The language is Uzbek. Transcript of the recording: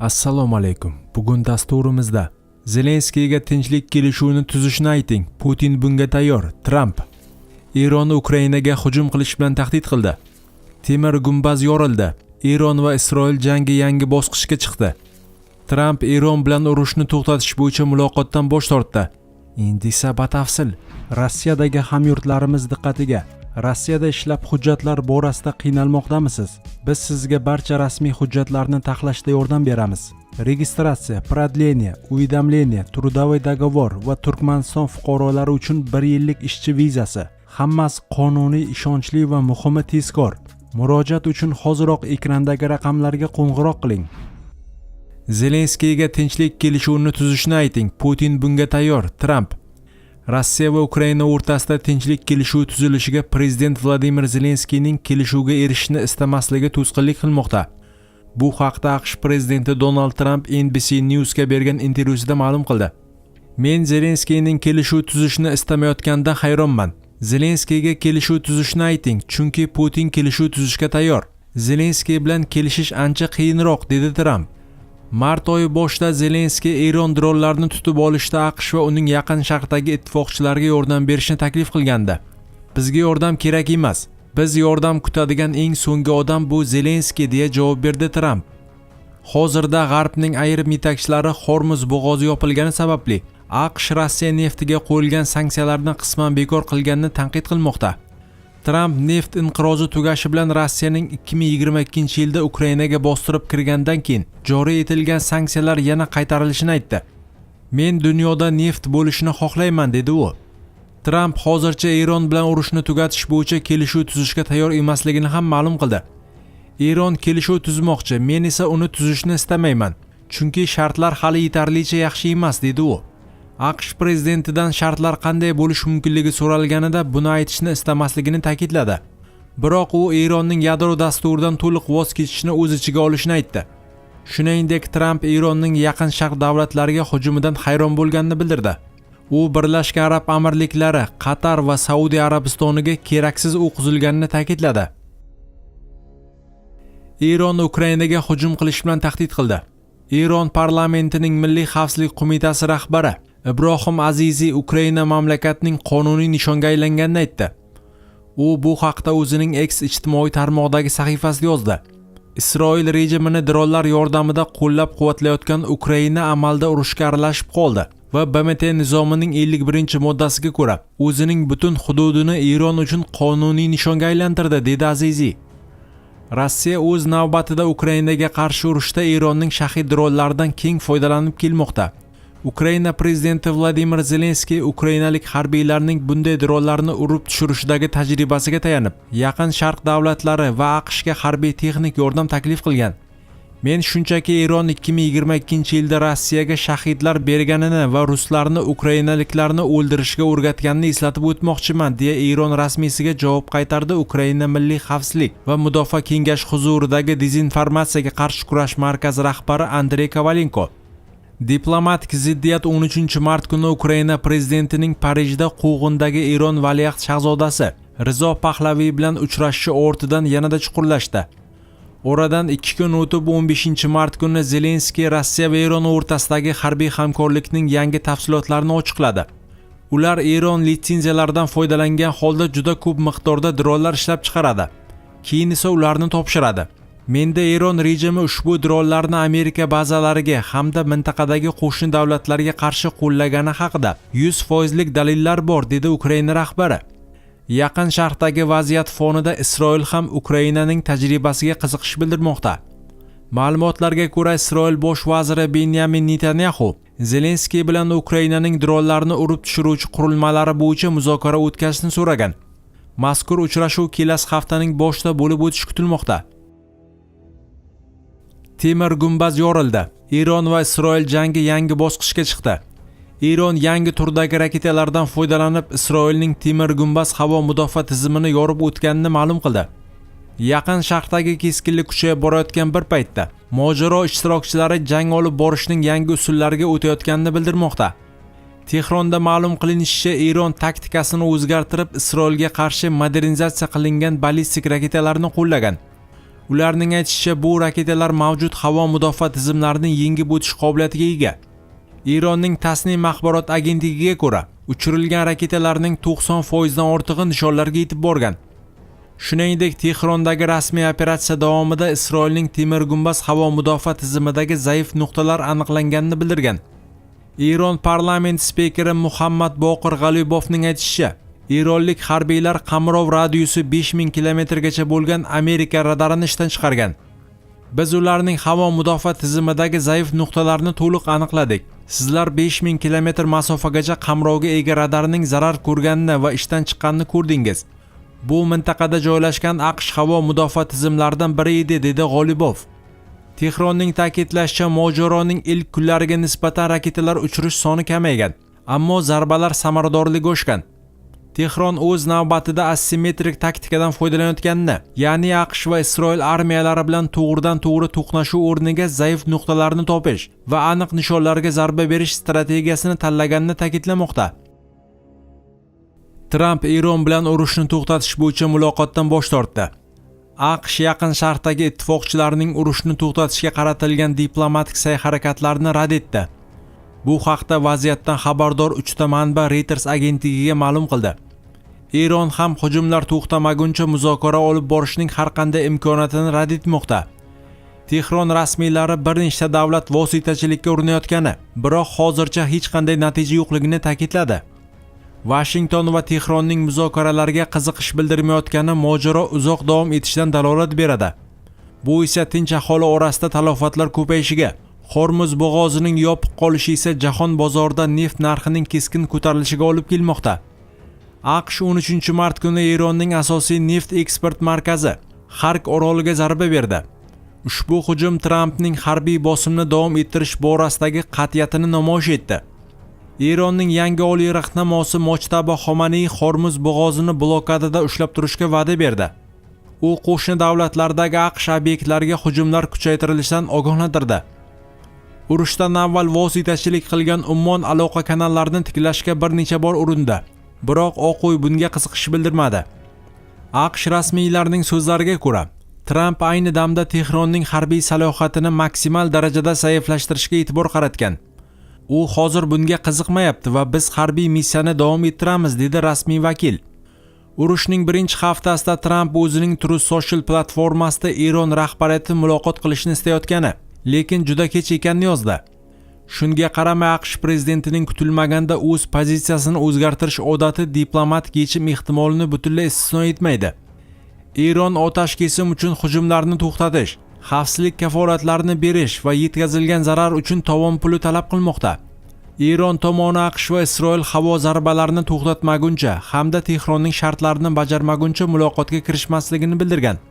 Assalomu alaykum. Bugun dasturimizda Zelenskiyga tinchlik kelishuvini tuzishni ayting. Putin bunga tayyor. Tramp Eron Ukrainaga hujum qilish bilan tahdid qildi. Temir gumbaz yorildi. Eron va Isroil jangi yangi bosqichga chiqdi. Tramp Eron bilan urushni to'xtatish bo'yicha muloqotdan bosh tortdi. Endi esa batafsil. Rossiyadagi hamyurtlarimiz diqqatiga! Rossiyada ishlab, hujjatlar borasida qiynalmoqdamisiz? Biz sizga barcha rasmiy hujjatlarni taxlashda yordam beramiz: registratsiya, продление, уведомление, трудовой договор va Turkmaniston fuqarolari uchun bir yillik ishchi vizasi. Hammasi qonuniy, ishonchli va muhimi, tezkor. Murojaat uchun hoziroq ekrandagi raqamlarga qo'ng'iroq qiling. Zelenskiyga tinchlik kelishuvini tuzishni ayting. Putin bunga tayyor. Tramp Rossiya va Ukraina o'rtasida tinchlik kelishuvi tuzilishiga prezident Vladimir Zelenskiyning kelishuvga erishishni istamasligi to'sqinlik qilmoqda. Bu haqda AQSh prezidenti Donald Tramp NBC Newsga bergan intervyusida ma'lum qildi. Men Zelenskiyning kelishuv tuzishni istamayotganidan hayronman. Zelenskiyga kelishuv tuzishni ayting, chunki Putin kelishuv tuzishga tayyor. Zelenskiy bilan kelishish ancha qiyinroq, dedi Tramp. Mart oyi boshida Zelenskiy Eron dronlarini tutib olishda AQSh va uning Yaqin Sharqdagi ittifoqchilariga yordam berishni taklif qilgandi. Bizga yordam kerak emas. Biz yordam kutadigan eng so'nggi odam bu Zelenskiy, deya javob berdi Tramp. Hozirda G'arbning ayrim yetakchilari Hormuz bo'g'ozi yopilgani sababli AQSh Rossiya neftiga qo'yilgan sanksiyalarni qisman bekor qilganini tanqid qilmoqda. Tramp neft inqirozi tugashi bilan Rossiyaning 2022-yilda Ukrainaga bostirib kirgandan keyin joriy etilgan sanksiyalar yana qaytarilishini aytdi. Men dunyoda neft bo'lishini xohlayman, dedi u. Tramp hozircha Eron bilan urushni tugatish bo'yicha kelishuv tuzishga tayyor emasligini ham ma'lum qildi. Eron kelishuv tuzmoqchi, men esa uni tuzishni istamayman, chunki shartlar hali yetarlicha yaxshi emas, dedi u. AQSh prezidentidan shartlar qanday bo'lishi mumkinligi so'ralganida, buni aytishni istamasligini ta'kidladi. Biroq u Eronning yadro dasturidan to'liq voz kechishni o'z ichiga olishini aytdi. Shuningdek, Tramp Eronning Yaqin Sharq davlatlariga hujumidan hayron bo'lganini bildirdi. U Birlashgan Arab Amirliklari, Qatar va Saudiya Arabistoniga keraksiz o'q uzilganini ta'kidladi. Eron Ukrainaga hujum qilish bilan tahdid qildi. Eron parlamentining Milliy xavfsizlik qo'mitasi rahbari Ibrohim Aziziy Ukraina mamlakatning qonuniy nishonga aylanganini aytdi. U bu haqda o'zining X ijtimoiy tarmoqdagi sahifasida yozdi. Isroil rejimini dronlar yordamida qo'llab-quvvatlayotgan Ukraina amalda urushga aralashib qoldi va BMT nizomining 51-moddasiga ko'ra o'zining butun hududini Eron uchun qonuniy nishonga aylantirdi, dedi Aziziy. Rossiya o'z navbatida Ukrainaga qarshi urushda Eronning Shahid dronlaridan keng foydalanib kelmoqda. Ukraina prezidenti Vladimir Zelenskiy ukrainalik harbiylarning bunday dronlarni urib tushirishidagi tajribasiga tayanib, Yaqin Sharq davlatlari va AQShga harbiy texnik yordam taklif qilgan. Men shunchaki Eron 2022-yilda Rossiyaga shahidlar berganini va ruslarni ukrainaliklarni o'ldirishga o'rgatganini eslatib o'tmoqchiman, deya Eron rasmiysiga javob qaytardi Ukraina Milliy xavfsizlik va mudofaa kengashi huzuridagi dezinformatsiyaga qarshi kurash markazi rahbari Andrey Kovalenko. Diplomatik ziddiyat 13 mart kuni Ukraina prezidentining Parijda quvg'indagi Eron valiahd shahzodasi Rizo Pahlaviy bilan uchrashishi ortidan yanada chuqurlashdi. Oradan 2 kun o'tib, 15 mart kuni Zelenskiy Rossiya va Eron o'rtasidagi harbiy hamkorlikning yangi tafsilotlarini ochiqladi. Ular Eron litsenziyalaridan foydalangan holda juda ko'p miqdorda dronlar ishlab chiqaradi. Keyin esa ularni topshiradi. Menda Eron rejimi ushbu dronlarni Amerika bazalariga hamda mintaqadagi qo'shni davlatlarga qarshi qo'llagani haqida 100 foizlik dalillar bor, dedi Ukraina rahbari. Yaqin Sharqdagi vaziyat fonida Isroil ham Ukrainaning tajribasiga qiziqish bildirmoqda. Ma'lumotlarga ko'ra, Isroil bosh vaziri Benyamin Netanyaxu Zelenskiy bilan Ukrainaning dronlarni urib tushiruvchi qurilmalari bo'yicha muzokara o'tkazishni so'ragan. Mazkur uchrashuv kelasi haftaning boshida bo'lib o'tishi kutilmoqda. Temir gumbaz yorildi. Eron va Isroil jangi yangi bosqichga chiqdi. Eron yangi turdagi raketalardan foydalanib, Isroilning temir gumbaz havo mudofaa tizimini yorib o'tganini ma'lum qildi. Yaqin Sharqdagi keskinlik kuchayib borayotgan bir paytda mojaro ishtirokchilari jang olib borishning yangi usullariga o'tayotganini bildirmoqda. Tehronda ma'lum qilinishicha, Eron taktikasini o'zgartirib, Isroilga qarshi modernizatsiya qilingan ballistik raketalarni qo'llagan. Ularning aytishicha, bu raketalar mavjud havo mudofaa tizimlarini yengib o'tish qobiliyatiga ega. Eronning Tasnim axborot agentligiga ko'ra, uchirilgan raketalarning 90% dan ortig'i nishonlarga yetib borgan. Shuningdek, Tehrondagi rasmiy operatsiya davomida Isroilning temir gumbaz havo mudofaa tizimidagi zaif nuqtalar aniqlanganini bildirgan. Eron parlament spikeri Muhammad Boqir G'olibofning aytishicha, eronlik harbiylar qamrov radiusi 5000 kilometrgacha bo'lgan Amerika radarini ishdan chiqargan. Biz ularning havo mudofaa tizimidagi zaif nuqtalarni to'liq aniqladik. Sizlar 5000 kilometr masofagacha qamrovga ega radarning zarar ko'rganini va ishdan chiqqanini ko'rdingiz. Bu mintaqada joylashgan AQSh havo mudofaa tizimlaridan biri edi, dedi G'olibof. Tehronning ta'kidlashicha, mojaroning ilk kunlariga nisbatan raketalar uchirish soni kamaygan, ammo zarbalar samaradorligi oshgan. Tehron o'z navbatida asimmetrik taktikadan foydalanayotganini, ya'ni AQSh va Isroil armiyalari bilan to'g'ridan-to'g'ri to'qnashuv o'rniga zaif nuqtalarni topish va aniq nishonlarga zarba berish strategiyasini tanlaganini ta'kidlamoqda. Tramp Eron bilan urushni to'xtatish bo'yicha muloqotdan bosh tortdi. AQSh Yaqin Sharqdagi ittifoqchilarining urushni to'xtatishga qaratilgan diplomatik sa'y-harakatlarini rad etdi. Bu haqda vaziyatdan xabardor uchta manba Reuters agentligiga ma'lum qildi. Eron ham hujumlar to'xtamaguncha muzokara olib borishning har qanday imkoniyatini rad etmoqda. Tehron rasmiylari bir nechta davlat vositachilikka urinayotgani, biroq hozircha hech qanday natija yo'qligini ta'kidladi. Vashington va Tehronning muzokaralarga qiziqish bildirmayotgani mojaro uzoq davom etishidan dalolat beradi. Bu esa tinch aholi orasida talafotlar ko'payishiga, Hormuz bo'g'ozining yopiq qolishi esa jahon bozorida neft narxining keskin ko'tarilishiga olib kelmoqda. AQSh 13 mart kuni Eronning asosiy neft eksport markazi Xark oroliga zarba berdi. Ushbu hujum Trampning harbiy bosimni davom ettirish borasidagi qat'iyatini namoyish etdi. Eronning yangi oliy rahnamosi Mojtabo Xomaney Hormuz bo'g'ozini blokadada ushlab turishga va'da berdi. U qo'shni davlatlardagi AQSh obyektlariga hujumlar kuchaytirilishidan ogohlantirdi. Urushdan avval vositachilik qilgan Ummon aloqa kanallarini tiklashga bir necha bor urindi. Biroq Oq uy bunga qiziqish bildirmadi. AQSh rasmiylarining so'zlariga ko'ra, Tramp ayni damda Tehronning harbiy salohiyatini maksimal darajada zaiflashtirishga e'tibor qaratgan. U hozir bunga qiziqmayapti va biz harbiy missiyani davom ettiramiz, dedi rasmiy vakil. Urushning birinchi haftasida Tramp o'zining Truth Social platformasida Eron rahbariyati muloqot qilishni istayotgani, lekin juda kech ekanini yozdi. Shunga qaramay, AQSh prezidentining kutilmaganda o'z pozitsiyasini o'zgartirish odati diplomatik yechim ehtimolini butunlay istisno etmaydi. Eron otashkesim uchun hujumlarni to'xtatish, xavfsizlik kafolatlarini berish va yetkazilgan zarar uchun tovon puli talab qilmoqda. Eron tomoni AQSh va Isroil havo zarbalarini to'xtatmaguncha hamda Tehronning shartlarini bajarmaguncha muloqotga kirishmasligini bildirgan.